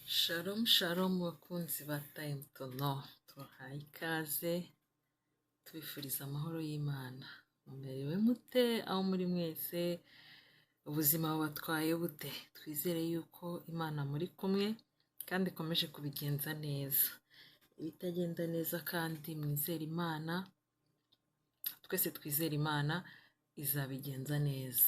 Shalom shalom bakunzi ba Time to Know, tubahaye ikaze, tubifuriza amahoro y'Imana. Mumerewe mute aho muri mwese? Ubuzima bubatwaye bute? Twizere yuko Imana muri kumwe kandi ikomeje kubigenza neza. Ibitagenda neza kandi mwizere Imana, twese twizere Imana izabigenza neza.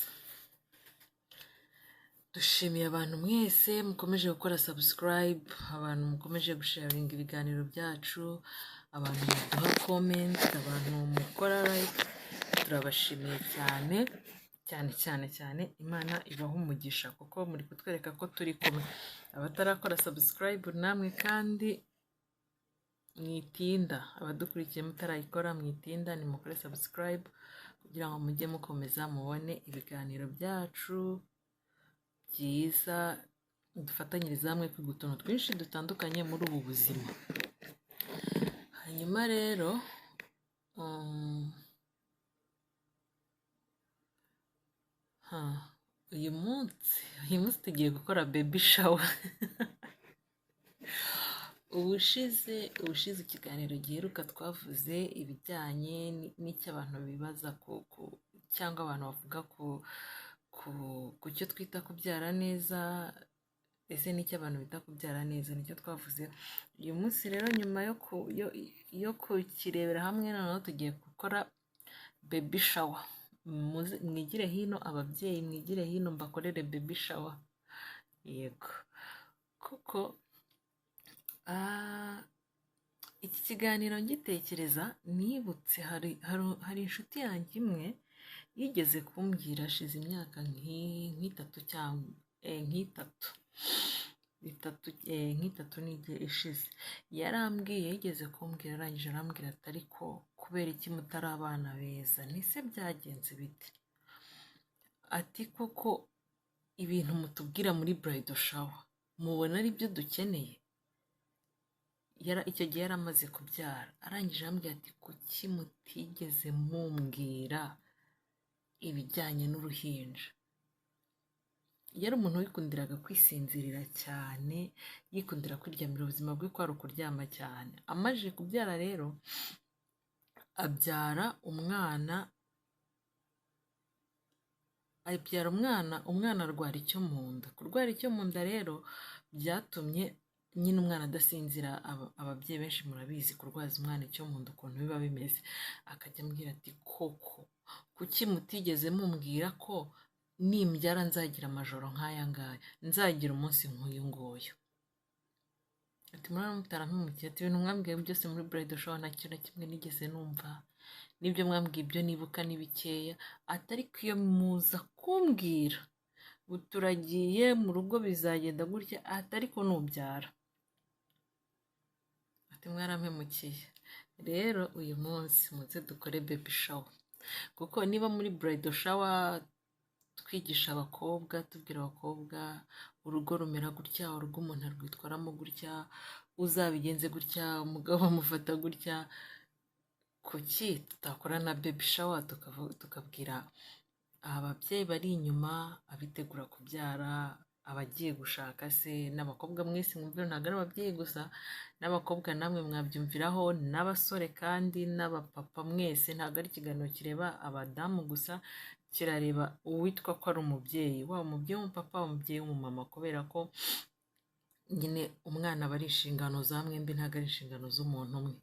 Dushimiye abantu mwese mukomeje gukora subscribe, abantu mukomeje gusharinga ibiganiro byacu, abantu muduha comment, abantu mukora like, turabashimiye cyane cyane cyane cyane. Imana ibaha umugisha kuko muri kutwereka ko turi kumwe. Abatarakora subscribe namwe kandi mwitinda, abadukurikiye mutarayikora mwitinda, nimukore subscribe kugira ngo mujye mukomeza mubone ibiganiro byacu byiza, dufatanyiriza hamwe kwiga utuntu twinshi dutandukanye muri ubu buzima. Hanyuma rero uyu munsi tugiye gukora baby shower. Ubushize ikiganiro giheruka twavuze ibijyanye n'icyo abantu bibaza cyangwa abantu bavuga ku cyo twita kubyara neza. Ese n'icyo abantu bita kubyara neza? Nicyo twavuze. Uyu munsi rero nyuma yo kukirebera hamwe, noneho tugiye gukora baby shower. Mwigire hino ababyeyi, mwigire hino mbakorere baby shower. Yego, kuko iki kiganiro ngitekereza nibutse hari inshuti yanjye imwe yigeze kumbwira hashize imyaka nk'itatu cyangwa nk'itatu itatu nk'itatu n'igihe ishize. Yarambwiye, yigeze kumbwira, arangije arambwira ati: "Ariko kubera iki mutari abana beza?" Nise byagenze bite? Ati: "Koko ibintu mutubwira muri bridal shower mubona ari byo dukeneye?" Icyo gihe yari amaze kubyara. Arangije arambwira ati: "Kuki mutigeze mumbwira ibijyanye n'uruhinja?" Yari umuntu wikundiraga kwisinzirira cyane, yikundira kwiryamira, ubuzima bwe kwari ukuryama cyane. Amaze kubyara rero, abyara umwana, umwana arwara icyo mu nda. Kurwara icyo mu nda rero byatumye nyine umwana adasinzira. Ababyeyi benshi murabizi kurwaza umwana icyo mu nda ukuntu biba bimeze. Akajya ambwira ati: "Koko kuki mutigeze mumbwira ko nimbyara nzagira amajoro nk'aya ngaya, nzagira umunsi nk'uyu nguyu?" Ati: "Murabona mutarampemukiye." Ati: "Ibintu mwambwiye byose muri bridal shower nta kintu na kimwe nigeze numva, n'ibyo mwambwiye ibyo nibuka ni bikeya." Ati: "Ariko iyo muza kumbwira ubu turagiye mu rugo bizagenda gutya." Ati: "Ariko nubyara." Ati: "Mwarampemukiye." Rero uyu munsi muze dukore baby shower, kuko niba muri bridal shower twigisha abakobwa, tubwira abakobwa urugo rumera gutya, urugo umuntu arwitwaramo gutya, uzabigenze gutya, umugabo amufata gutya, kuki tutakora na baby shower, tukabwira ababyeyi bari inyuma, abitegura kubyara, abagiye gushaka se, n'abakobwa mwese mwumvira, ntabwo ari ababyeyi gusa, n'abakobwa namwe mwabyumviraho, n'abasore kandi n'abapapa mwese. Ntabwo ari ikiganiro kireba abadamu gusa, kirareba uwitwa ko ari umubyeyi, waba umubyeyi w'umupapa, umubyeyi w'umumama, kubera ko nyine umwana aba ari inshingano za mwembi, ntabwo ari inshingano z'umuntu umwe.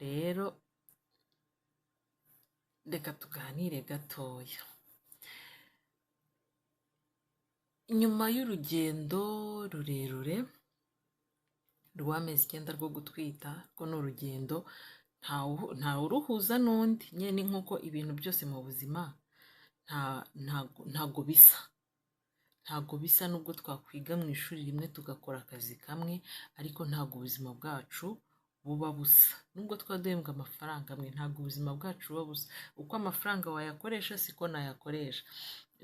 Rero reka tuganire gatoya. Nyuma y'urugendo rurerure rw'amezi 9 rwo gutwita, rwo ni urugendo ntawe uruhuza n'undi nyine. Ni nk'uko ibintu byose mu buzima ntago bisa, ntago bisa. Nubwo twakwiga mu ishuri rimwe, tugakora akazi kamwe, ariko ntabwo ubuzima bwacu buba busa. Nubwo twaba duhembwa amafaranga amwe, ntabwo ubuzima bwacu buba busa. Uko amafaranga wayakoresha siko nayakoresha.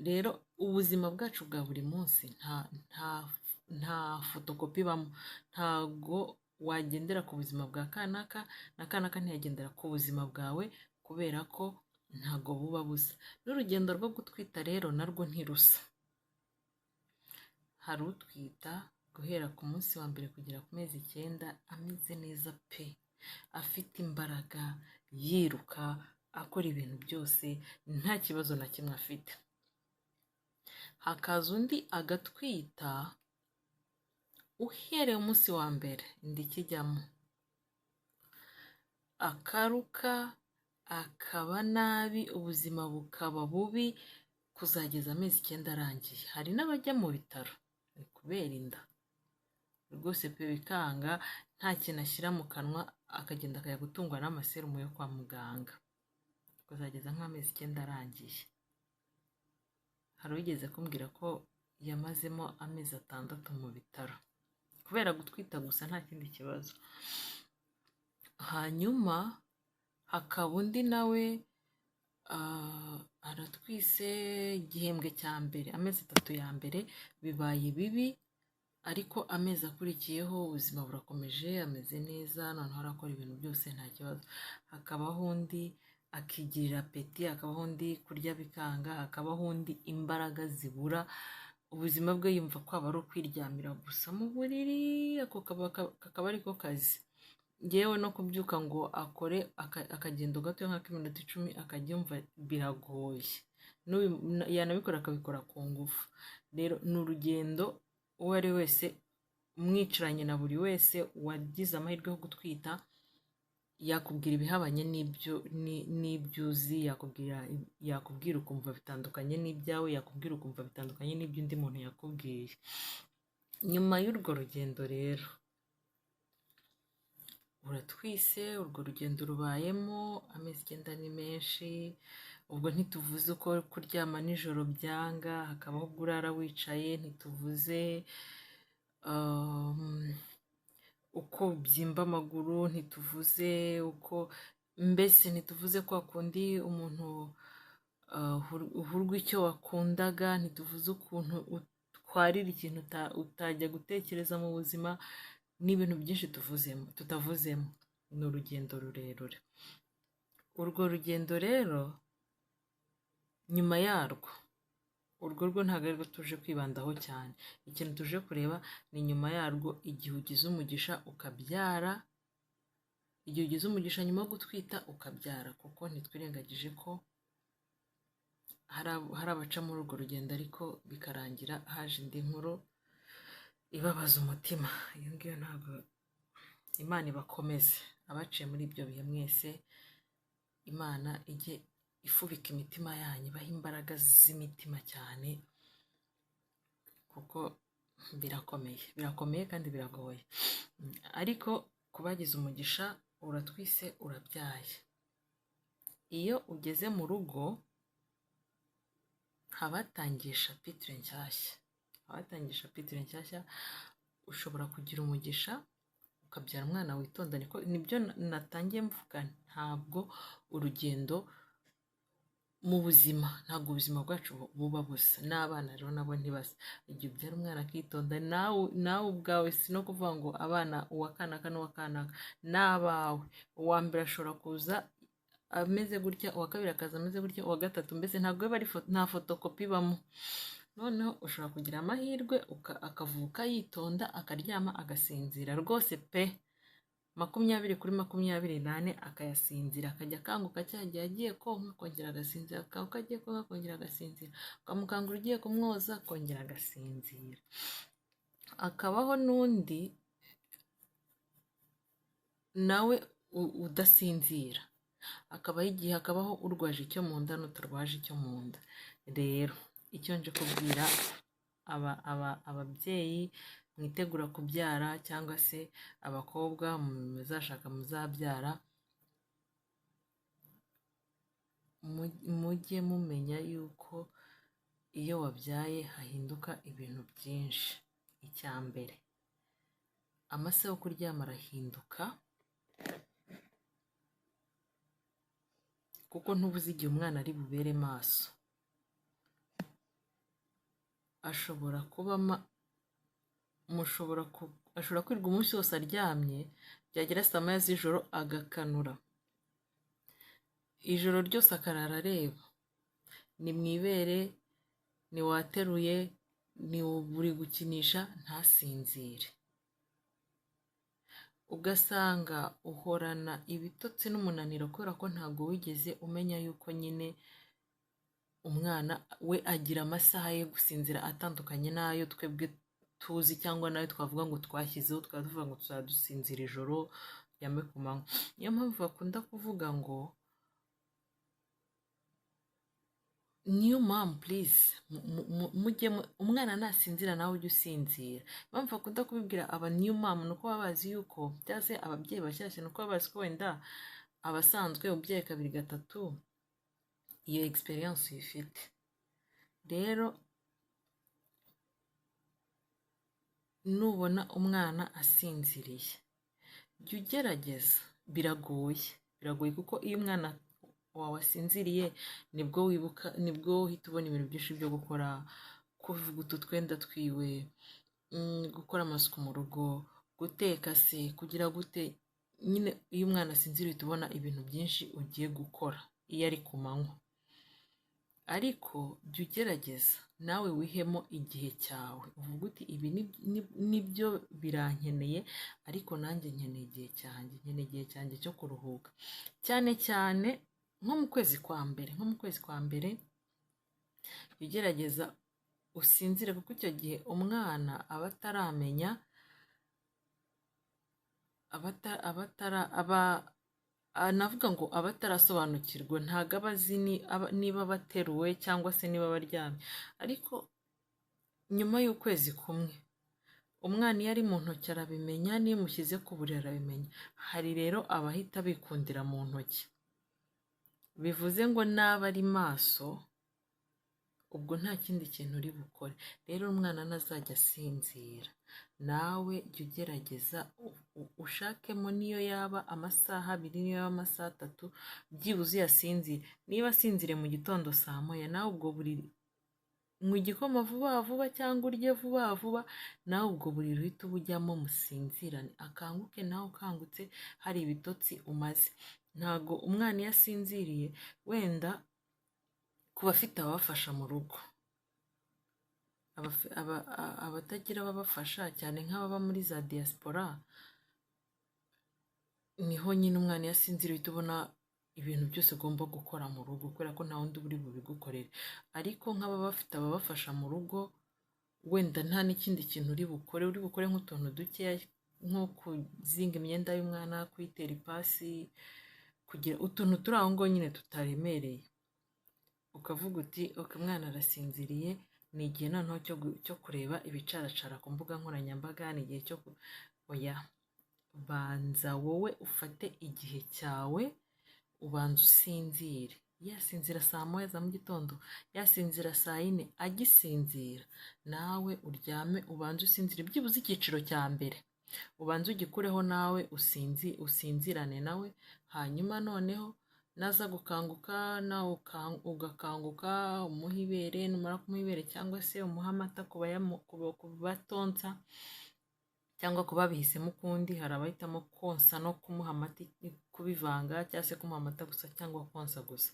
Rero ubuzima bwacu bwa buri munsi nta fotokopi ibamo. Ntago wagendera ku buzima bwa kanaka na kanaka ntiyagendera ku buzima bwawe, kubera ko ntago buba busa. N'urugendo rwo gutwita rero narwo ntirusa. Hari utwita guhera ku munsi wa mbere kugera ku mezi 9 ameze neza pe, afite imbaraga, yiruka, akora ibintu byose nta kibazo na kimwe afite. Hakaza undi agatwita uhereye umunsi wa mbere inda ikijyamo, akaruka, akaba nabi, ubuzima bukaba bubi kuzageza amezi 9 arangiye. Hari n'abajya mu bitaro kubera inda rwose pe, bikanga, nta kintu ashyira mu kanwa, akagenda akajya gutungwa n'amaserumu yo kwa muganga kuzageza nk'amezi 9 arangiye. Hari uwigeze kumbwira ko yamazemo amezi 6 mu bitaro kubera gutwita gusa, nta kindi kibazo. Hanyuma hakaba undi nawe aratwise igihembwe cya mbere, amezi 3 ya mbere bibaye bibi, ariko amezi akurikiyeho ubuzima burakomeje, ameze neza, noneho arakora ibintu byose nta kibazo. Hakabaho undi akigirira apeti, hakabaho undi kurya bikanga, hakabaho undi imbaraga zibura, ubuzima bwe yumva ko aba ari ukwiryamira gusa mu buriri, ako kakaba ariko kazi. Yewe no kubyuka ngo akore akagendo gato nk'ak'iminota 10 akajya yumva biragoye, yanabikora akabikora ku ngufu. Rero ni urugendo uwo ari wese mwicaranye na buri wese wagize amahirwe yo gutwita yakubwira ibihabanye n'ibyo uzi, yakubwira ukumva bitandukanye n'ibyawe, yakubwira ukumva bitandukanye n'ibyo undi muntu yakubwiye. Nyuma y'urwo rugendo rero uratwise, urwo rugendo rubayemo amezi 9 ni menshi, ubwo ntituvuze uko kuryama nijoro byanga, hakabaho ubwo urara wicaye, ntituvuze uko ubyimba amaguru, ntituvuze uko mbese, ntituvuze kwa kundi umuntu uhurwa icyo wakundaga, ntituvuze ukuntu utwarira ikintu utajya gutekereza mu buzima, n'ibintu byinshi tutavuzemo. Ni urugendo rurerure. Urwo rugendo rero nyuma yarwo, urwo rwo ntabwo arirwo tuje kwibandaho cyane. Ikintu tuje kureba ni nyuma yarwo, igihe ugize umugisha ukabyara, igihe ugize umugisha nyuma yo gutwita ukabyara, kuko ntitwirengagije ko hari abaca muri urwo rugendo ariko bikarangira haje indi nkuru ibabaza umutima. Iyo ngiyo ntabwo, Imana ibakomeze abaciye muri ibyo bihe mwese, Imana ijye ifubika imitima yanyu, ibahe imbaraga z'imitima cyane, kuko birakomeye, birakomeye kandi biragoye. Ariko kubagize umugisha uratwise urabyaye, iyo ugeze mu rugo haba hatangiye shapitire nshyashya, haba hatangiye shapitire nshyashya. Ushobora kugira umugisha ukabyara umwana witonda, nibyo natangiye mvuga, ntabwo urugendo mu buzima, ntabwo ubuzima bwacu buba busa, n'abana rero nabo ntibasa. Igihe ubyara umwana akitonda, nawe ubwawe, si no kuvuga ngo abana uwa kanaka n'uwa kanaka, n'abawe, uwa mbere ashobora kuza ameze gutya, uwa kabiri akaza ameze gutya, uwa gatatu, mbese ntabwo biba ari nta fotokopi ibamo. Noneho ushobora kugira amahirwe akavuka yitonda, akaryama agasinzira rwose pe, 20 kuri 24 akayasinzira, akajya akanguka cya gihe agiye konka akongera agasinzira, akanguka agiye konka akongera agasinzira, ukamukangura ugiye kumwoza akongera agasinzira. Akabaho n'undi nawe udasinzira, akabaho igihe, hakabaho urwaje icyo mu nda n'utarwaje icyo mu nda. Rero icyo nje kubwira ababyeyi mwitegura kubyara, cyangwa se abakobwa muzashaka muzabyara, mujye mumenya yuko iyo wabyaye hahinduka ibintu byinshi. Icya mbere, amasaha yo kuryama arahinduka, kuko ntubuze igihe umwana ari bubere maso. Ashobora kuba ashobora kwirirwa umunsi wose aryamye, byagera saa moya z'ijoro agakanura, ijoro ryose akarara areba, ni mu ibere, ni wateruye, Ni buri gukinisha ntasinzire, ugasanga uhorana ibitotsi n'umunaniro kubera ko ntabwo wigeze umenya yuko nyine umwana we agira amasaha yo gusinzira atandukanye n'ayo twebwe tuzi, cyangwa nayo twavuga ngo twashyizeho, twaba tuvuga ngo tuzajya dusinzira ijoro turyame ku manywa. Niyo mpamvu bakunda kuvuga ngo new mom please, mujye umwana nasinzira nawe ujye usinzira. Impamvu bakunda kubibwira aba new mom ni uko baba bazi yuko, cyangwa se ababyeyi bashyashya, ni uko baba bazi ko wenda abasanzwe ubyaye kabiri gatatu iyo experience uyifite. Rero nubona umwana asinziriye jya ugerageza, biragoye, biragoye kuko iyo umwana wawe asinziriye nibwo wibuka, nibwo uhita ubona ibintu byinshi byo gukora, kuvuguta utwenda twiwe, gukora amasuku mu rugo, guteka se, kugira gute nyine. Iyo umwana asinziriye uhita ubona ibintu byinshi ugiye gukora iyo ari ku manywa. Ariko jya ugerageza nawe wihemo igihe cyawe, uvuge uti ibi nibyo birankeneye, ariko nanjye nkeneye igihe cyanjye, nkeneye igihe cyanjye cyo kuruhuka. Cyane cyane nko mu kwezi kwa mbere, nko mu kwezi kwa mbere jya ugerageza usinzire, kuko icyo gihe umwana aba ataramenya, navuga ngo aba atarasobanukirwa, ntabwo aba azi niba bateruwe cyangwa se niba baryamye. Ariko nyuma y'ukwezi kumwe umwana iyo ari mu ntoki arabimenya, n'iyo umushyize ku buriri arabimenya. Hari rero abahita bikundira mu ntoki, bivuze ngo naba ari maso ubwo nta kindi kintu uri bukore. Rero umwana ntazajya asinzira, nawe jya ugerageza ushakemo niyo yaba amasaha abiri, niyo yaba amasaha atatu, byibuze uyasinzire. Niba asinziriye mu gitondo saa moya, nawe ubwo buriri nywa igikoma vuba vuba cyangwa urye vuba vuba, nawe ubwo buriri uhite ubujyamo musinzirane, akanguke nawe ukangutse hari ibitotsi umaze. Ntago umwana iyo asinziriye, wenda ku bafite ababafasha mu rugo, abatagira ababafasha cyane nk'ababa muri za diaspora, niho nyine umwana iyo asinziriye uhita ubona ibintu byose ugomba gukora mu rugo, kubera ko nta wundi uri bubigukorere. Ariko nk'ababa bafite ababafasha mu rugo, wenda nta n'ikindi kintu uri bukore, uri bukore nk'utuntu dukeya, nko kuzinga imyenda y'umwana, kuyitera ipasi, kugira utuntu turi aho ngaho nyine tutaremereye, ukavuga uti ok, umwana arasinziriye, ni igihe noneho cyo kureba ibicaracara ku mbuga nkoranyambaga, ni igihe cyo oya, banza wowe ufate igihe cyawe, ubanza usinzire. Yasinzira saa moya za mu gitondo, yasinzira saa yine, agisinzira nawe uryame, ubanze usinzire byibuze icyiciro cya mbere, ubanze ugikureho nawe usinzirane nawe, hanyuma noneho naza gukanguka nawe ugakanguka, umuha ibere, numara kumuha ibere cyangwa se umuha amata ku batonsa cyangwa ku babihisemo ukundi. Hari abahitamo konsa no kumuha amata, kubivanga, cyangwa se kumuha amata gusa cyangwa konsa gusa.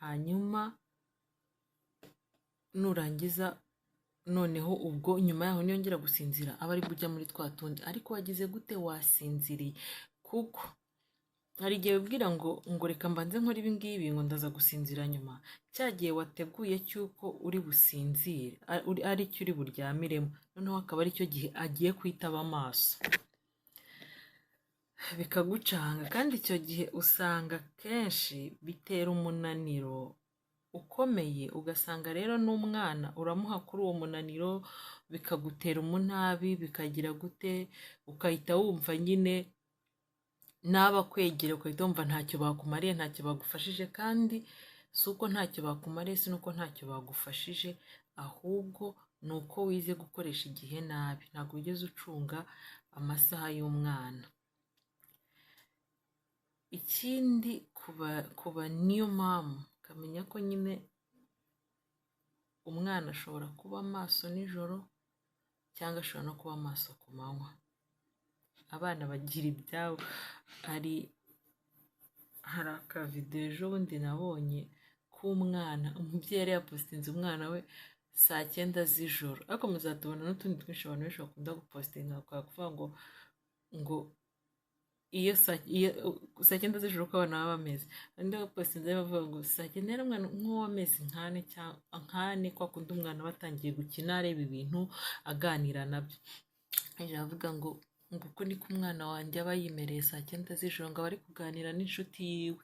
Hanyuma nurangiza noneho ubwo nyuma yaho niyongera gusinzira aba ari bujya muri twa tundi. Ariko wagize gute? Wasinziriye. Kuko hari igihe wibwira ngo reka mbanze nkore ibi ngibi ngo ndaza gusinzira nyuma, cya gihe wateguye cy'uko uri businzire ari cyo uri buryamiremo, noneho akaba ari cyo gihe agiye kwitaba amaso, bikagucanga. Kandi icyo gihe usanga kenshi bitera umunaniro ukomeye, ugasanga rero n'umwana uramuha kuri uwo munaniro, bikagutera umunabi, bikagira gute, ukahita wumva nyine n'abakwegera ukahita wumva ntacyo bakumariye, ntacyo bagufashije. Kandi si uko ntacyo bakumariye, si n'uko ntacyo bagufashije, ahubwo ni uko wize gukoresha igihe nabi, ntabwo wigeze ucunga amasaha y'umwana. Ikindi kuba new mom, ukamenya ko nyine umwana ashobora kuba maso nijoro cyangwa ashobora no kuba maso ku manywa. Abana bagira ibyabo. Hari akavidewo ejo bundi nabonye k'umwana, umubyeyi yari yapositinze umwana we, saa cyenda z'ijoro. Ariko muzatubona n'utundi twinshi abantu benshi bakunda gupositinga, bakaba kuvuga ngo iyo saa cyenda z'ijoro uko abana baba bameze. Undi wapositinze bavuga ngo saa cyenda yari umwana nk'uw'amezi nk'ane cyangwa nk'ane, kwa kundi umwana aba atangiye gukina areba ibintu aganira nabyo. Aravuga ngo uko niko umwana wanjye aba yimereye saa cyenda z'ijoro, ngo aba ari kuganira n'inshuti yiwe,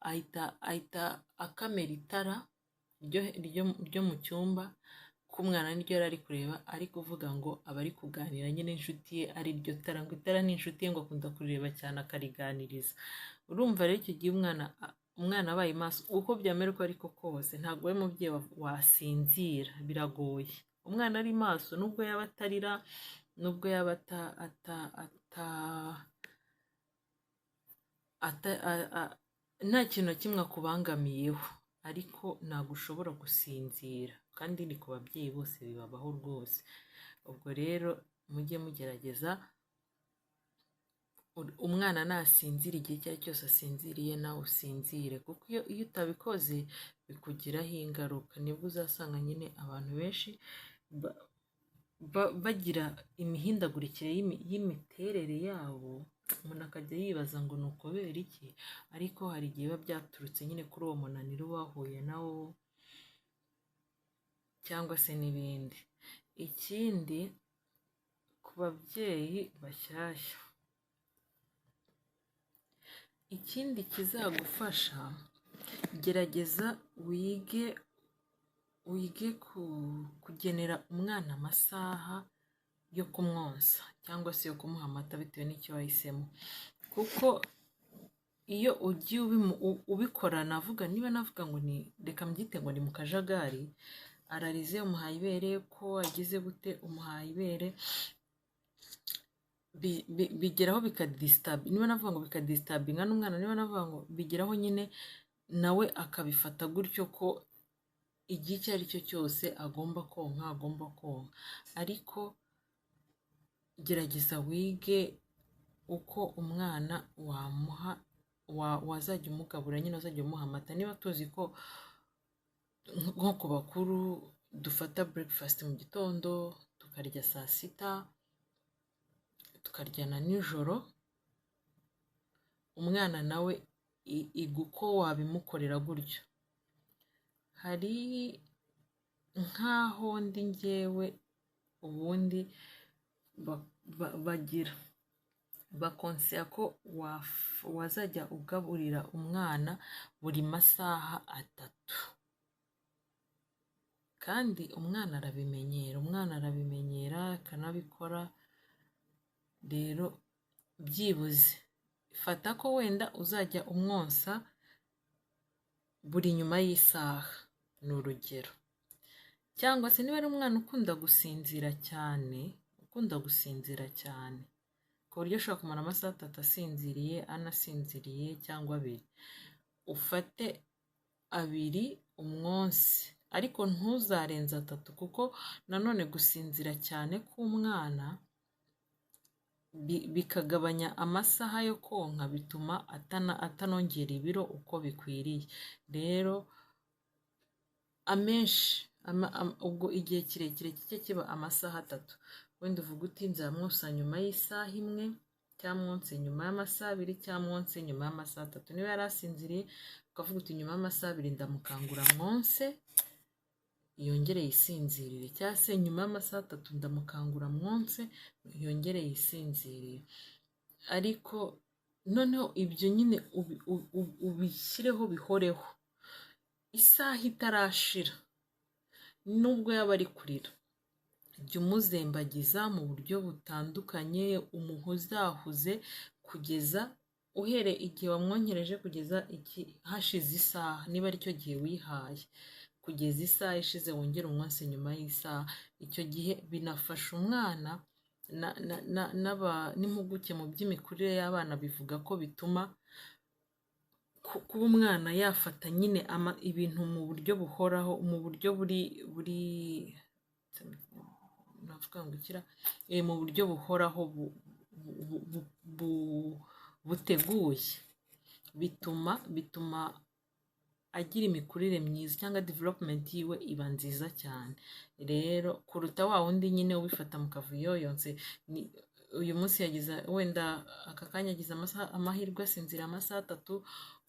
ahita akamera itara ryo mu cyumba k'umwana niryo yari ari kureba, ari kuvuga ngo aba ari kuganira nyine n'inshuti ye ari ryo tara, ngo itara ni inshuti ye, ngo akunda kurireba cyane akariganiriza. Urumva rero icyo gihe umwana abaye maso, uko byamera uko ariko kose, ntabwo we mubyeyi wasinzira, biragoye. Umwana ari maso nubwo yaba atarira, nubwo yaba nta kintu na kimwe akubangamiyeho, ariko ntabwo ushobora gusinzira, kandi ni ku babyeyi bose bibabaho rwose. Ubwo rero mujye mugerageza, umwana nasinzira igihe icyo ari cyo cyose asinziriye nawe usinzire, kuko iyo utabikoze bikugiraho ingaruka. Nibwo uzasanga nyine abantu benshi bagira imihindagurikire y'imiterere yabo, umuntu akajya yibaza ngo ni ukubera iki, ariko hari igihe biba byaturutse nyine kuri uwo munaniro uba wahuye nawo cyangwa se n'ibindi. Ikindi ku babyeyi bashyashya, ikindi kizagufasha, gerageza wige kugenera umwana amasaha yo kumwonsa cyangwa se yo kumuha amata bitewe n'icyo wahisemo, kuko iyo ugiye ubikora, navuga niba navuga ngo ni reka mbyite ngo ni mu kajagari, ararize umuhaye ibere, ko agize gute umuhaye ibere, bigeraho bikadisitabi, niba navuga ngo bikadisitabinga n'umwana, niba navuga ngo bigeraho nyine nawe akabifata gutyo ko igihe icyo ari cyo cyose agomba konka, agomba konka. Ariko gerageza wige uko umwana wamuha wazajya umugabura nyine, wazajya umuha amata. Niba tuzi ko nko ku bakuru dufata breakfast mu gitondo, tukarya saa sita, tukarya na nijoro, umwana nawe iga uko wabimukorera gutyo. Hari nk'aho ndi njyewe ubundi bagira bakonseya ko wazajya ugaburira umwana buri masaha atatu, kandi umwana arabimenyera, umwana arabimenyera akanabikora. Rero byibuze fata ko wenda uzajya umwonsa buri nyuma y'isaha, ni urugero, cyangwa se niba ari umwana ukunda gusinzira cyane, ukunda gusinzira cyane ku buryo ushobora kumara amasaha atatu asinziriye, anasinziriye cyangwa abiri, ufate abiri umwonse, ariko ntuzarenze atatu, kuko nanone gusinzira cyane k'umwana bikagabanya amasaha yo konka, bituma atanongera ibiro uko bikwiriye. Rero amenshi ubwo igihe kirekire kijya kiba amasaha atatu, wenda uvuga uti nzamwosa nyuma y'isaha imwe, cyangwa mwonse nyuma y'amasaha abiri, cyangwa mwonse nyuma y'amasaha atatu. Niba yari asinziriye ukavuga uti nyuma y'amasaha abiri ndamukangura mwonse yongere yisinzirire, cyangwa se nyuma y'amasaha atatu ndamukangura mwonse yongere yisinzirire. Ariko noneho ibyo nyine ubishyireho bihoreho, isaha itarashira nubwo yaba ari kurira, jya umuzembagiza mu buryo butandukanye, umuhuzahuze kugeza uhereye igihe wamwonkereje kugeza hashize isaha, niba aricyo gihe wihaye, kugeza isaha ishize wongere umwonse nyuma y'isaha. Icyo gihe binafasha umwana, n'impuguke mu by'imikurire y'abana bivuga ko bituma kuba umwana yafata nyine ibintu mu buryo buhoraho, mu buryo buri navuga ngo ikira mu buryo buhoraho buteguye, bituma agira imikurire myiza cyangwa development yiwe iba nziza cyane. Rero kuruta wa wundi nyine ubifata mu kavuyo, yonse uyu munsi yagize wenda aka kanya agize amahirwe asinzira amasaha 3,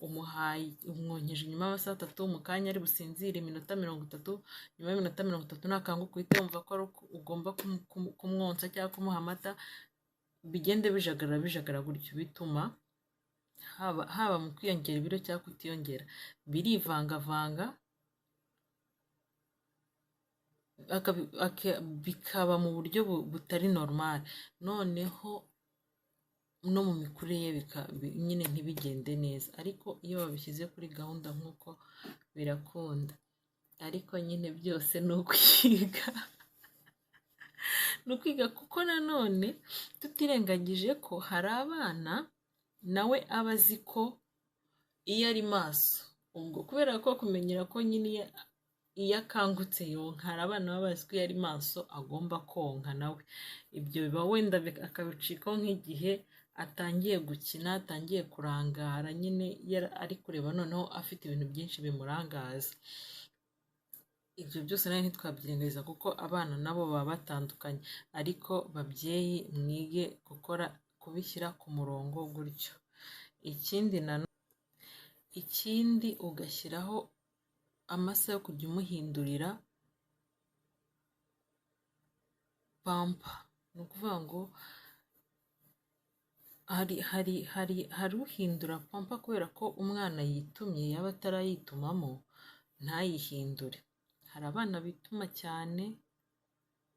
umuhaye umwonkeje nyuma y'amasaha 3, mu kanya ari businzire iminota 30, nyuma y'iminota 30 nakanguka uhite wumva ko ari uko ugomba kumwonsa cyangwa kumuha amata, bigende bijagara bijagara gutyo, bituma haba mu kwiyongera ibiro cyangwa kutiyongera birivangavanga, bikaba mu buryo butari normal, noneho no mu mikurire ye nyine ntibigende neza. Ariko iyo babishyize kuri gahunda nk'uko birakunda, ariko nyine byose ni ukwiga, ni ukwiga, kuko nanone tutirengagije ko hari abana nawe aba azi ko iyo ari maso, ubwo kubera ko kumenyera ko nyine iyo akangutse yonka, hari abana baba bazi ko iyo ari maso agomba konka nawe, ibyo biba wenda akabicikaho nk'igihe atangiye gukina, atangiye kurangara nyine ari kureba noneho afite ibintu byinshi bimurangaza. Ibyo byose nawe ntitwabyirengagiza kuko abana nabo baba batandukanye, ariko babyeyi mwige kubishyira ku murongo gutyo. Ikindi ugashyiraho amasaha yo kujya umuhindurira pampa, ni ukuvuga ngo hari uhindura pampa kubera ko umwana yitumye yaba atarayitumamo ntayihindure. Hari abana bituma cyane,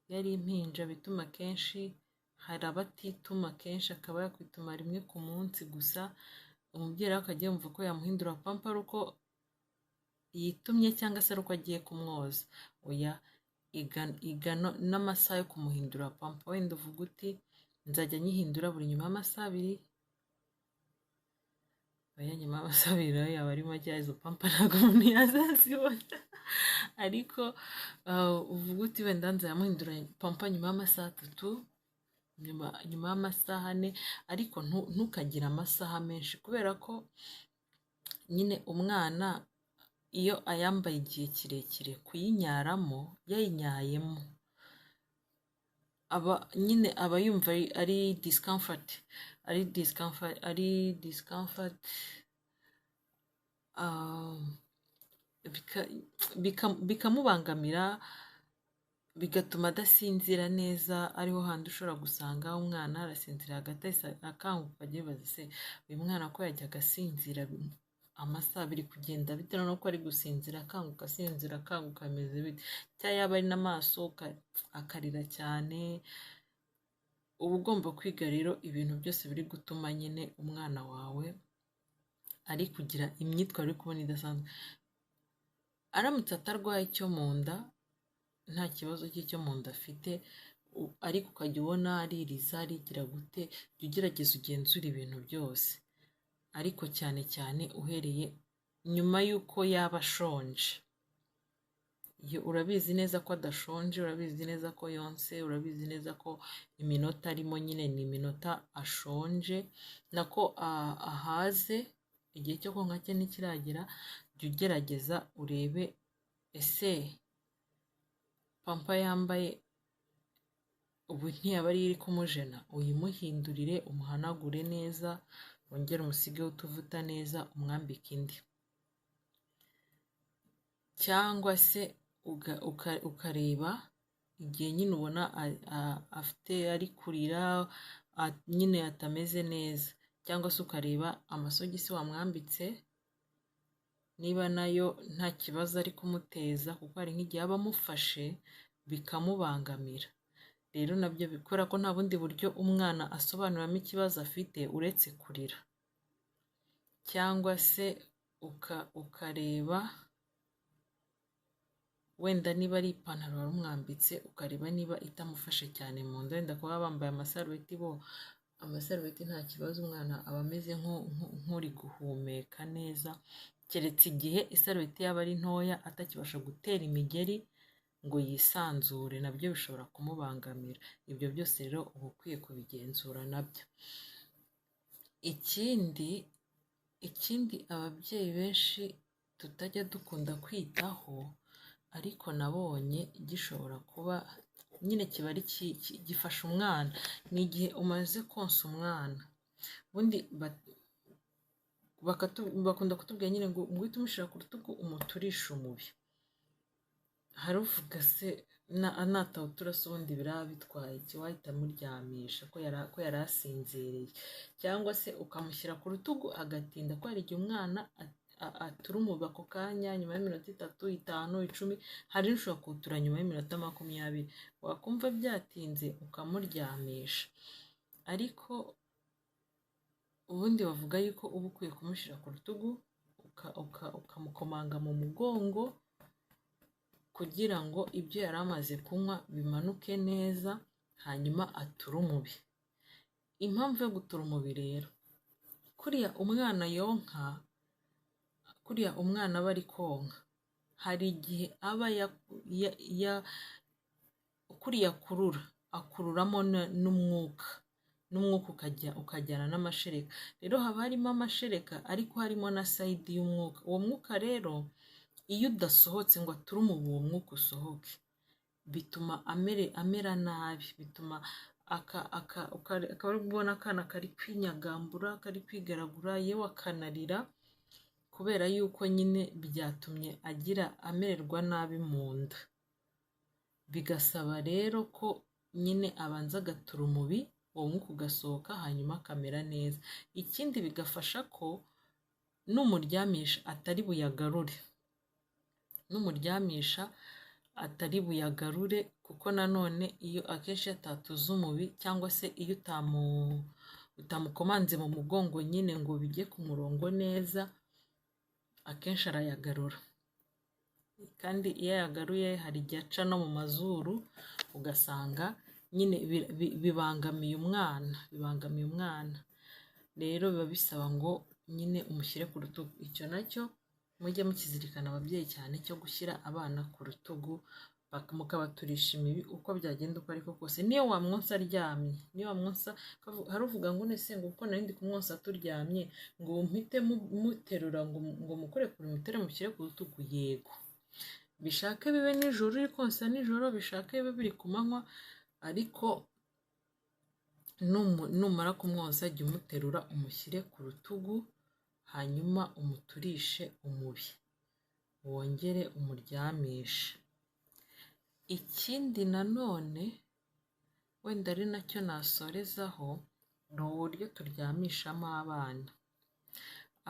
iyo ari impinja bituma kenshi, hari abatituma kenshi akaba yakwituma rimwe ku munsi gusa, umubyeyi rero akajya yumva ko yamuhindura pampa ari uko yitumye cyangwa se ari uko agiye kumwoza. Oya, iga n'amasaha yo kumuhindura pampa, wenda uvuga uti nzajya nyihindura buri nyuma y'amasaha 2, oya nyuma y'amasaha 2 nayo yaba ari make, izo pampa ntabwo umuntu yazazibona, ariko uvuga uti wenda nzamuhindura pampa nyuma y'amasaha 3, nyuma y'amasaha 4, ariko ntukagire amasaha menshi, kubera ko nyine umwana iyo ayambaye igihe kirekire kuyinyaramo yayinyayemo aba nyine aba yumva ari discomfort, ari discomfort, ari discomfort, bikamubangamira, bigatuma adasinzira neza. Ariho handi ushobora gusanga umwana arasinzira hagati akanguka, akajya yibaza se uyu mwana ko yajyaga asinzira amasaha abiri kugenda bitewe n'uko ari gusinzira akanguka asinzira akanguka ameze bite, cyangwa yaba ari n'amaso akarira cyane. Uba ugomba kwiga rero ibintu byose biri gutuma nyine umwana wawe ari kugira imyitwarire uri kubona idasanzwe. Aramutse atarwaye icyo mu nda, nta kibazo cy'icyo mu nda afite, ariko ukajya ubona aririza arigira gute, jya ugerageza ugenzure ibintu byose, ariko cyane cyane uhereye nyuma y'uko yaba ashonje. Iyo urabizi neza ko adashonje, urabizi neza ko yonse, urabizi neza ko iminota arimo nyine ni iminota ashonje, nako ahaze, igihe cyo konka cye ntikiragera, jya ugerageza urebe ese pampa yambaye ubu ntiyaba ari iri kumujena, uyimuhindurire, umuhanagure neza, wongere umusigeho utuvuta neza, umwambike indi. Cyangwa se ukareba igihe nyine ubona afite ari kurira nyine atameze neza, cyangwa se ukareba amasogisi wamwambitse niba nayo nta kibazo ari kumuteza, kuko hari nk'igihe aba amufashe bikamubangamira. Rero nabyo kubera ko nta bundi buryo umwana asobanuramo ikibazo afite uretse kurira, cyangwa se ukareba wenda niba ari ipantaro warumwambitse, ukareba niba itamufashe cyane mu nda, wenda kuba bambaye amasarubeti, bo amasarubeti nta kibazo, umwana aba ameze nk'uri guhumeka neza, keretse igihe isarubeti yaba ari ntoya atakibasha gutera imigeri ngo yisanzure, nabyo bishobora kumubangamira. Ibyo byose rero uba ukwiye kubigenzura nabyo. Ikindi ababyeyi benshi tutajya dukunda kwitaho, ariko nabonye gishobora kuba nyine kiba ari gifasha umwana, ni igihe umaze konsa umwana. Ubundi bakunda kutubwira nyine ngo uhite umushyira ku rutugu umuturishe umubi. Hari uvuga se natawutura se ubundi biraba bitwaye iki, wahita amuryamisha ko yari asinziriye, cyangwa se ukamushyira ku rutugu agatinda, ko hari igihe umwana atura umubi ako kanya nyuma y'iminota 3, 5, 10, hari n'ushobora kuwutura nyuma y'iminota 20, wakumva byatinze ukamuryamisha. Ariko ubundi bavuga yuko uba ukwiye kumushyira ku rutugu ukamukomanga mu mugongo, kugira ngo ibyo yari amaze kunywa bimanuke neza, hanyuma ature umubi. Impamvu yo gutura umubi rero, kuriya umwana yonka, kuriya umwana aba ari konka, hari igihe aba kuriya akurura, akururamo n'umwuka, n'umwuka ukajyana n'amashereka. Rero haba harimo amashereka ariko harimo na sayidi y'umwuka. Uwo mwuka rero iyo udasohotse ngo ature umubi, uwo mwuka usohoke, bituma amera nabi, bituma akaba ari kubona akana kari kwinyagambura, kari kwigaragura, yewe akanarira, kubera yuko nyine byatumye amererwa nabi mu nda. Bigasaba rero ko nyine abanza agatura umubi, uwo mwuka ugasohoka, hanyuma akamera neza. Ikindi bigafasha ko numuryamisha atari buyagarure, numuryamisha atari buyagarure, kuko nanone iyo akenshi atatuza umubi, cyangwa se iyo utamukomanze mu mugongo nyine ngo bijye ku murongo neza, akenshi arayagarura. Kandi iyo ayagaruye hari igihe aca no mu mazuru, ugasanga nyine bibangamiye umwana, bibangamiye umwana. Rero biba bisaba ngo nyine umushyire ku rutugu. Icyo nacyo mujye mukizirikana ababyeyi cyane, cyo gushyira abana ku rutugu mukabaturisha imibi uko byagenda uko ariko kose. Niyo wamwonsa aryamye, niyo wamwonsa, hari uvuga ngo nese ngo kuko nari ndi kumwonsa turyamye, ngo mpite muterura ngo mukore kure mutere mushyire ku rutugu, yego. Bishake bibe nijoro uri konsa nijoro, bishake bibe biri ku manywa, ariko numara kumwonsa jya umuterura umushyire ku rutugu, hanyuma umuturishe umubi, wongere umuryamishe. Ikindi nanone wenda ari nacyo nasorezaho, ni uburyo turyamishamo abana.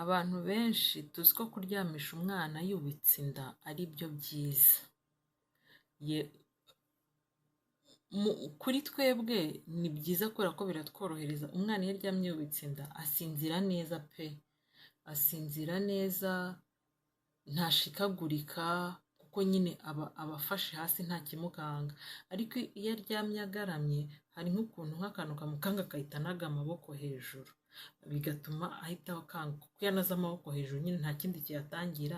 Abantu benshi tuzi ko kuryamisha umwana yubitse inda ari byo byiza. Kuri twebwe ni byiza kubera ko biratworohereza. Umwana iyo aryamye yubitse inda asinzira neza pe, asinzira neza, ntashikagurika, kuko nyine aba afashe hasi nta kimukanga. Ariko iyo aryamye agaramye, hari nk'ukuntu nk'akantu kamukanga agahita anaga amaboko hejuru, bigatuma ahita akanguka. Kuko iyo anaze amaboko hejuru nyine nta kindi kiyatangira,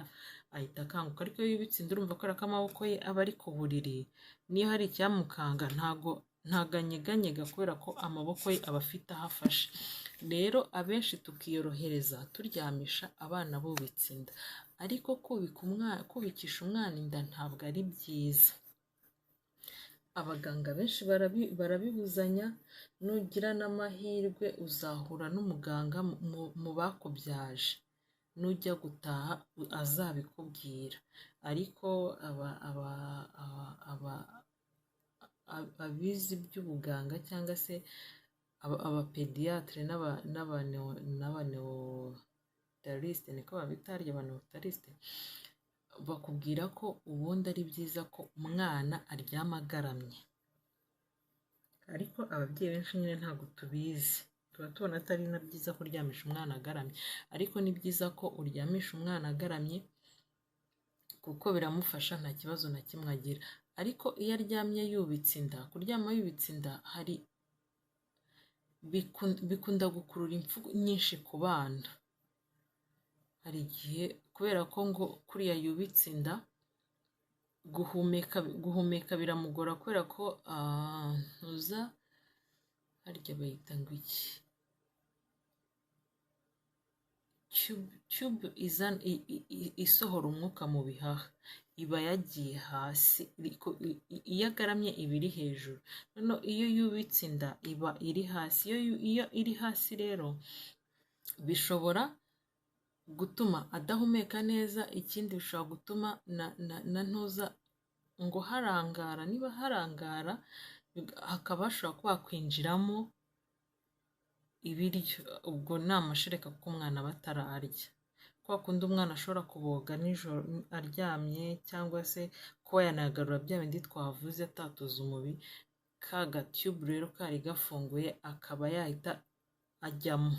ahita akanguka. Ariko iyo yubitse inda urumva kubera ko amaboko ye aba ari ku buriri, niyo hari icyamukanga ntago anyeganyega kubera ko amaboko ye aba afite aho afashe. Rero abenshi tukiyorohereza turyamisha abana bubitse inda, ariko kubikisha umwana inda ntabwo ari byiza. Abaganga benshi barabibuzanya, nugira n'amahirwe uzahura n'umuganga mu bakubyaje, nujya gutaha azabikubwira. Ariko abize iby'ubuganga cyangwa se abapediyatire n'abaneotaliste, niko babita harya, abaneotaliste, bakubwira ko ubundi ari byiza ko umwana aryama agaramye. Ariko ababyeyi benshi nyine ntabwo tubizi, tuba tubona atari na byiza kuryamisha umwana agaramye, ariko ni byiza ko uryamisha umwana agaramye kuko biramufasha, nta kibazo na kimwe agira. Ariko iyo aryamye yubitse inda, kuryama yubitse inda hari bikunda gukurura impfu nyinshi ku bana. Hari igihe kubera ko ngo kuriya yubitse inda guhumeka biramugora, kubera ko ntuza harya bayita ngo iki, tube isohora umwuka mu bihaha iba yagiye hasi, iyo agaramye iba iri hejuru, noneho iyo yubitse inda iba iri hasi. Iyo iri hasi rero bishobora gutuma adahumeka neza, ikindi bishobora gutuma na ntuza ngo harangara, niba harangara hakaba hashobora kuba hakwinjiramo ibiryo, ubwo ni amashereka kuko umwana aba atararya. Kwa kundi umwana ashobora kuboga nijoro aryamye, cyangwa se kuba yanagarura bya bindi twavuze atatuza umubiri, ka gatube rero kari gafunguye akaba yahita ajyamo,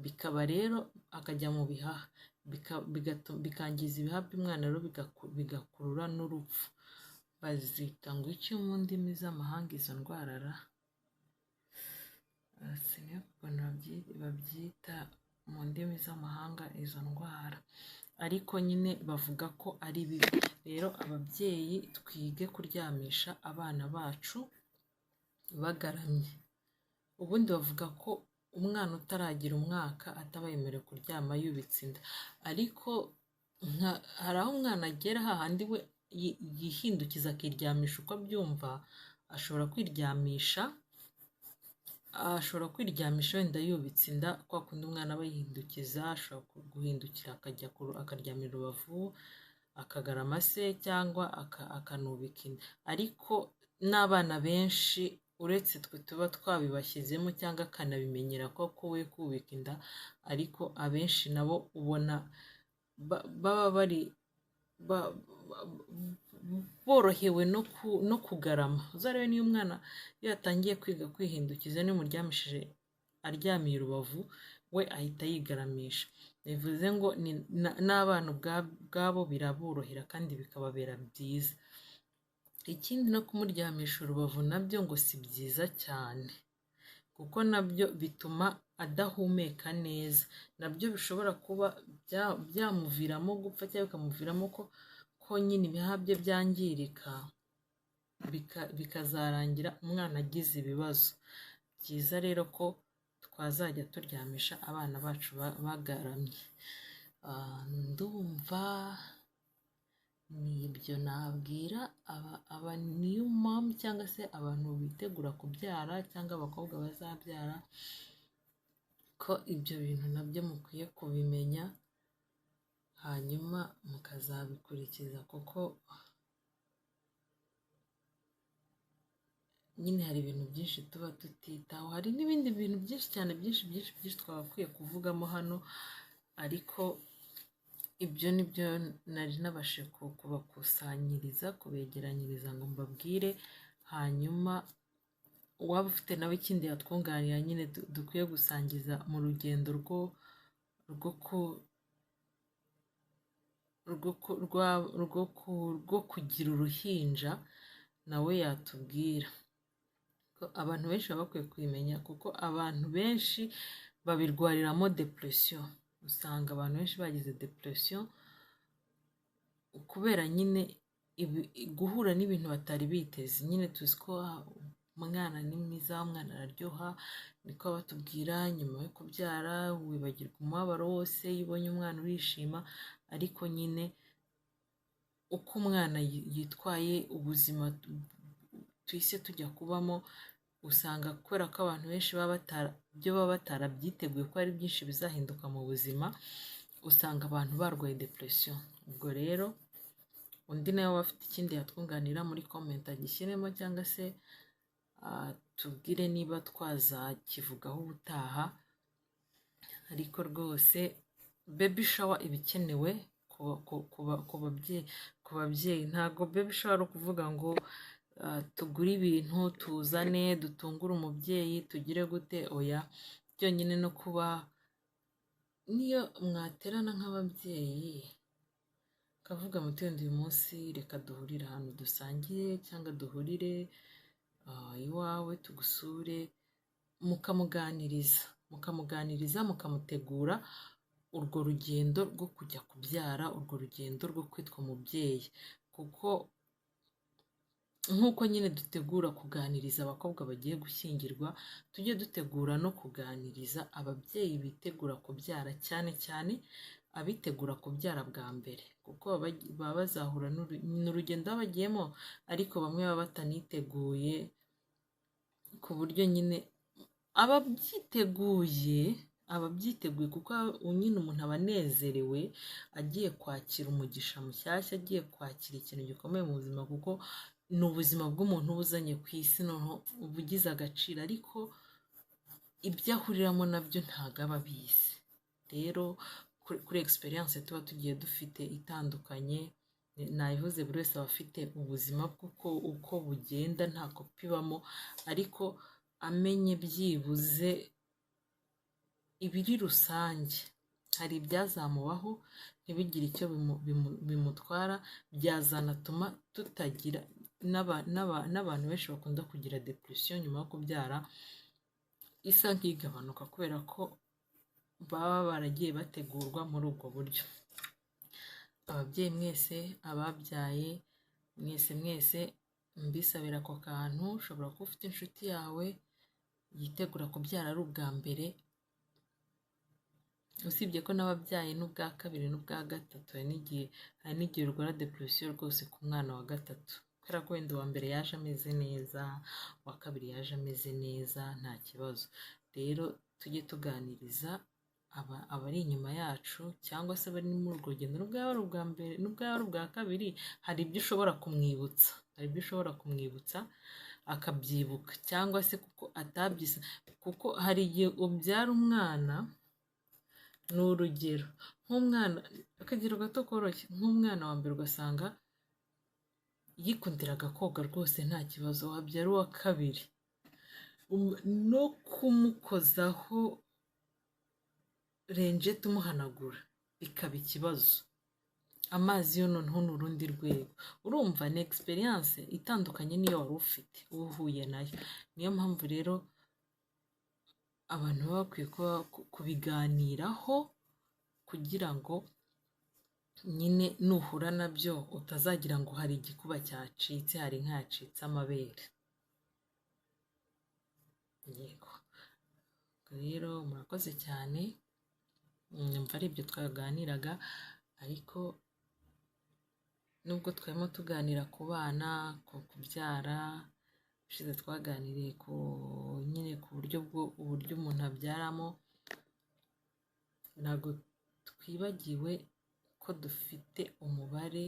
bikaba rero akajya mu bihaha, bikangiza ibihaha by'umwana rero bigakurura n'urupfu. Bazita ngo iki mu ndimi z'amahanga izo ndwara ra? Sinibuka ukuntu babyita mu ndimi z'amahanga izo ndwara, ariko nyine bavuga ko ari bibi. Rero ababyeyi twige kuryamisha abana bacu bagaramye. Ubundi bavuga ko umwana utaragira umwaka ataba yemerewe kuryama yubitse inda, ariko hari aho umwana agera hahandi we yihindukiza akiryamisha uko abyumva, ashobora kwiryamisha wenda yubitse inda, kwa kundi umwana aba yihindukiza, ashobora guhindukira akajya akaryamira urubavu, akagarama se cyangwa akanubika inda. Ariko n'abana benshi uretse twe tuba twabibashyizemo cyangwa akanabimenyera ko we kubika inda, ariko abenshi nabo ubona baba bari borohewe no kugarama. Uzarebe niyo umwana iyo yatangiye kwiga kwihindukiza, niyo umuryamishije aryamiye urubavu we ahita yigaramisha. Bivuze ngo n'abana ubwabo biraborohera kandi bikababera byiza. Ikindi no kumuryamisha urubavu nabyo ngo si byiza cyane, kuko nabyo bituma adahumeka neza, nabyo bishobora kuba byamuviramo gupfa cyangwa bikamuviramo ko nyine ibihaha bye byangirika, bikazarangira umwana agize ibibazo. Byiza rero ko twazajya turyamisha abana bacu bagaramye. Ndumva nibyo nabwira aba new mom cyangwa se abantu bitegura kubyara cyangwa abakobwa bazabyara, ko ibyo bintu nabyo mukwiye kubimenya hanyuma mukazabikurikiza, kuko nyine hari ibintu byinshi tuba tutitaho, hari n'ibindi bintu byinshi cyane byinshi byinshi byinshi twagakwiye kuvugamo hano, ariko ibyo nibyo nari nabashe kubakusanyiriza, kubegeranyiriza ngo mbabwire. Hanyuma uwaba ufite nawe ikindi yatwunganira nyine dukwiye gusangiza mu rugendo rwo kugira uruhinja, nawe yatubwira. Abantu benshi baba bakwiye kubimenya, kuko abantu benshi babirwariramo depression. Usanga abantu benshi bagize depression kubera nyine guhura n'ibintu batari biteze. Nyine tuzi ko umwana ni mwiza, umwana araryoha, niko batubwira. Nyuma yo kubyara wibagirwa umubabaro wose, iyo ubonye umwana urishima, ariko nyine uko umwana yitwaye, ubuzima twise tujya kubamo, usanga kubera ko abantu benshi baba batarabyiteguye ko ari byinshi bizahinduka mu buzima, usanga abantu barwaye depression. Ubwo rero undi nawe waba afite ikindi yatwunganira muri comment agishyiremo, cyangwa se tubwire niba twazakivugaho ubutaha. Ariko rwose baby shower iba ikenewe ku babyeyi. Ntabwo baby shower ari ukuvuga ngo tugure ibintu tuzane dutungure umubyeyi tugire gute, oya. Byonyine no kuba niyo mwaterana nk'ababyeyi kavuga muti wenda uyu munsi reka duhurire ahantu dusangire, cyangwa duhurire iwawe tugusure, mukamuganiriza mukamutegura urwo rugendo rwo kujya kubyara, urwo rugendo rwo kwitwa umubyeyi, kuko Nk'uko nyine dutegura kuganiriza abakobwa bagiye gushyingirwa, tujye dutegura no kuganiriza ababyeyi bitegura kubyara, cyane cyane abitegura kubyara bwa mbere, kuko baba bazahura n'urugendo baba bagiyemo, ariko bamwe baba bataniteguye, ku buryo nyine ababyiteguye kuko nyine umuntu aba anezerewe agiye kwakira umugisha mushyashya, agiye kwakira ikintu gikomeye mu buzima, kuko ni ubuzima bw'umuntu uba uzanye ku isi, noneho uba ugize agaciro, ariko ibyo ahuriramo nabyo ntabwo aba abizi. Rero kuri experience tuba tugiye dufite itandukanye, nabivuze, buri wese aba afite ubuzima bw'uko uko bugenda, nta kopi ibamo, ariko amenye byibuze ibiri rusange, hari ibyazamubaho ntibigire icyo bimutwara, byazanatuma tutagira n'abantu benshi bakunda kugira depression nyuma yo kubyara isa nk'igabanuka, kubera ko baba baragiye bategurwa muri ubwo buryo. Ababyeyi mwese, ababyaye mwese mwese, mbisabira ako kantu. Ushobora kuba ufite inshuti yawe yitegura kubyara ari ubwa mbere, usibye ko n'ababyaye n'ubwa kabiri n'ubwa gatatu, hari n'igihe urwara depression rwose ku mwana wa gatatu, kubera ko wenda uwa mbere yaje ameze neza, uwa kabiri yaje ameze neza, nta kibazo. Rero tujye tuganiriza abari inyuma yacu, cyangwa se abari muri urwo rugendo, nubwo yaba ari ubwa mbere, nubwo yaba ari ubwa kabiri, hari ibyo ushobora kumwibutsa, hari ibyo ushobora kumwibutsa akabyibuka, cyangwa se kuko atabyise, kuko hari igihe ubyara umwana, ni urugero nk'umwana, akagero gato koroshye, nk'umwana wa mbere ugasanga yikundiraga koga rwose nta kibazo, wabyara uwa kabiri no kumukozaho lingette umuhanagura bikaba ikibazo, amazi yo noneho ni urundi rwego. Urumva ni experience itandukanye n'iyo wari ufite uba uhuye nayo. Niyo mpamvu rero abantu baba bakwiye kuba kubiganiraho, kugira ngo nyine nuhura nabyo utazagira ngo hari igikuba cyacitse, hari inka yacitse amabere. Yego, rero murakoze cyane, numva ari ibyo twaganiraga, ariko nubwo twarimo tuganira ku bana, ku kubyara, ushize twaganiriye ku nyine ku buryo bwo uburyo umuntu abyaramo, ntabwo twibagiwe ko dufite umubare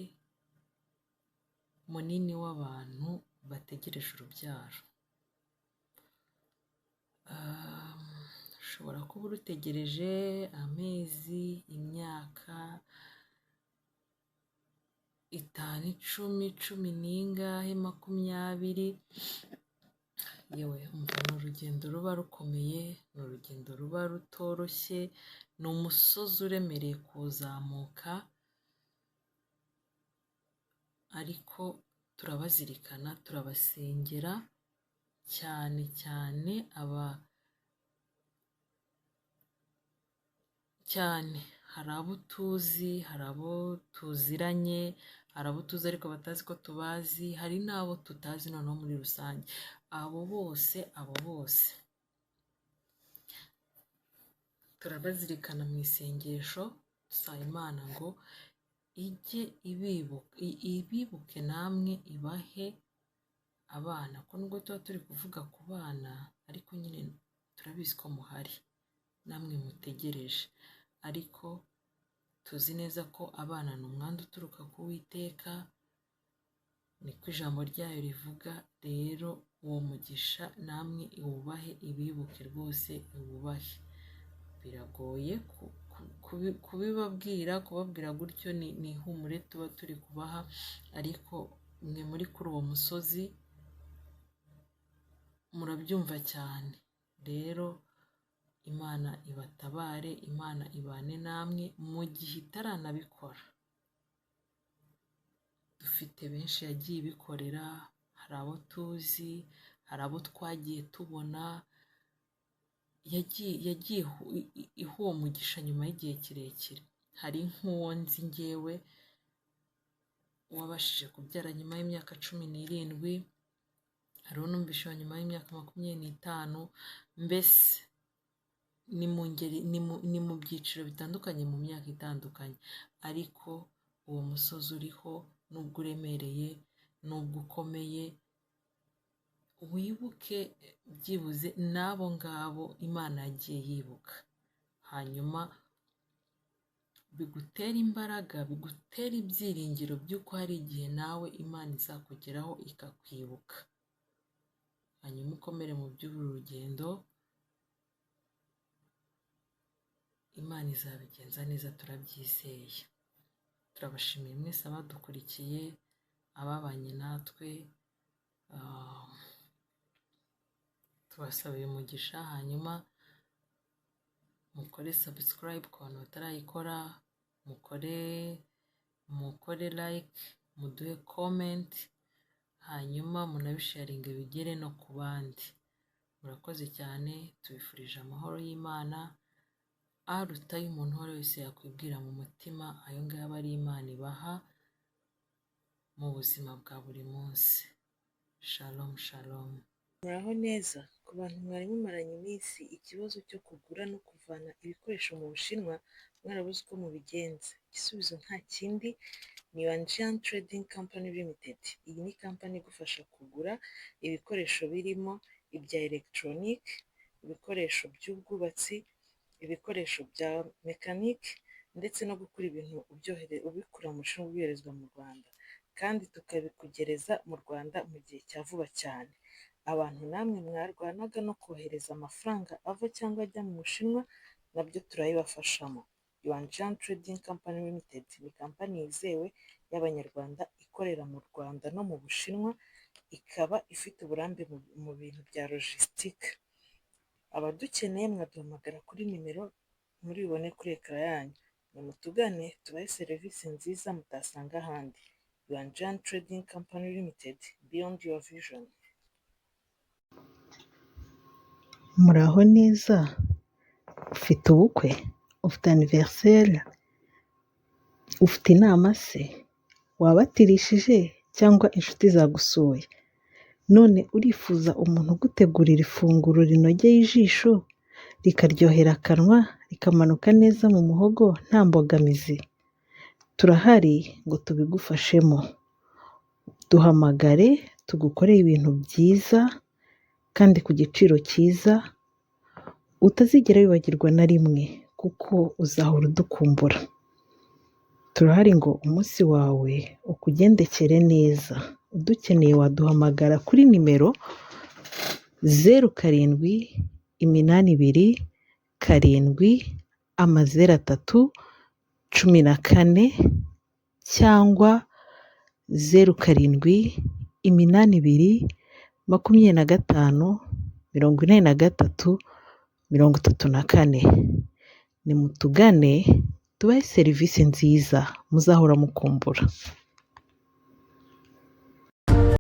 munini w'abantu bategereje urubyaro. Ushobora kuba urutegereje amezi, imyaka 5, 10, cumi n'ingahe, 20, yewe umva, ni urugendo ruba rukomeye, ni urugendo ruba rutoroshye, ni umusozi uremereye kuwuzamuka, ariko turabazirikana, turabasengera cyane cyane aba cyane. Hari abo tuzi, hari abo tuziranye, hari abo tuzi ariko batazi ko tubazi, hari n'abo tutazi noneho muri rusange. Abo bose, abo bose turabazirikana mu isengesho, dusaba Imana ngo ijye ibibuke namwe ibahe abana, ko nubwo tuba turi kuvuga ku bana, ariko nyine turabizi ko muhari namwe mutegereje, ariko tuzi neza ko abana ni umwandu uturuka ku Uwiteka, niko ijambo ryayo rivuga. Rero uwo mugisha namwe iwubahe, ibibuke rwose iwubahe. Biragoye kubibabwira, kubabwira gutyo ni ihumure tuba turi kubaha, ariko mwe muri kuri uwo musozi murabyumva cyane. Rero Imana ibatabare, Imana ibane namwe mu gihe itaranabikora. Dufite benshi yagiye ibikorera, hari abo tuzi, hari abo twagiye tubona, yagiye iha uwo mugisha nyuma y'igihe kirekire. Hari nk'uwo nzi njyewe uwabashije kubyara nyuma y'imyaka 17, hari uwo numvise wa nyuma y'imyaka 25, mbese ni mu ngeri, ni mu byiciro bitandukanye, mu myaka itandukanye, ariko uwo musozi uriho nubwo uremereye, nubwo ukomeye, wibuke byibuze n'abo ngabo Imana yagiye yibuka, hanyuma bigutere imbaraga, bigutere ibyiringiro by'uko hari igihe nawe Imana izakugeraho ikakwibuka, hanyuma ukomere mu by'uru rugendo, Imana izabigenza neza turabyizeye. Turabashimiye mwese abadukurikiye, ababanye natwe, tubasabiye umugisha, hanyuma mukore subscribe ku bantu batarayikora, mukore like, muduhe comment, hanyuma munabisharinge bigere no ku bandi. Murakoze cyane, tubifurije amahoro y'Imana aruta y'umuntu uwo ari wese yakwibwira mu mutima, ayo ngayo aba ari Imana ibaha mu buzima bwa buri munsi. Shalom shalom. Muraho neza, ku bantu mwari mumaranye iminsi ikibazo cyo kugura no kuvana ibikoresho mu Bushinwa mwarabuze uko mubigenza, igisubizo nta kindi ni Wanjian Trading Company Limited. Iyi ni kampani igufasha kugura ibikoresho birimo ibya elegitoronike, ibikoresho by'ubwubatsi, ibikoresho bya mekanike ndetse no gukura ibintu ubikura mu Bushinwa ubyoherezwa mu Rwanda, kandi tukabikugereza mu Rwanda mu gihe cya vuba cyane. Abantu namwe mwarwanaga no kohereza amafaranga ava cyangwa ajya mu Bushinwa nabyo turabibafashamo. Wanjian Trading Company Limited ni kampani yizewe y'Abanyarwanda ikorera mu Rwanda no mu Bushinwa, ikaba ifite uburambe mu bintu bya logisitike. Abadukeneye mwaduhamagara kuri nimero muri bubone kuri ekara yanyu. Nimutugane tubahe serivisi nziza mutasanga ahandi. Wanjian Trading Company Limited, beyond your vision. Muraho neza, ufite ubukwe, ufite aniveriseri, ufite inama se, wabatirishije cyangwa inshuti zagusuye, none urifuza umuntu ugutegurira ifunguro rinogeye ijisho, rikaryohera akanwa, rikamanuka neza mu muhogo nta mbogamizi? Turahari ngo tubigufashemo, duhamagare tugukorere ibintu byiza kandi ku giciro cyiza, utazigera wibagirwa na rimwe kuko uzahora udukumbura. Turahari ngo umunsi wawe ukugendekere neza, udukeneye waduhamagara kuri nimero 0 7 8 2 7 0 3 14 cyangwa 0 7 8 2 25 83 34. Nimutugane tubahe serivisi nziza muzahora mukumbura.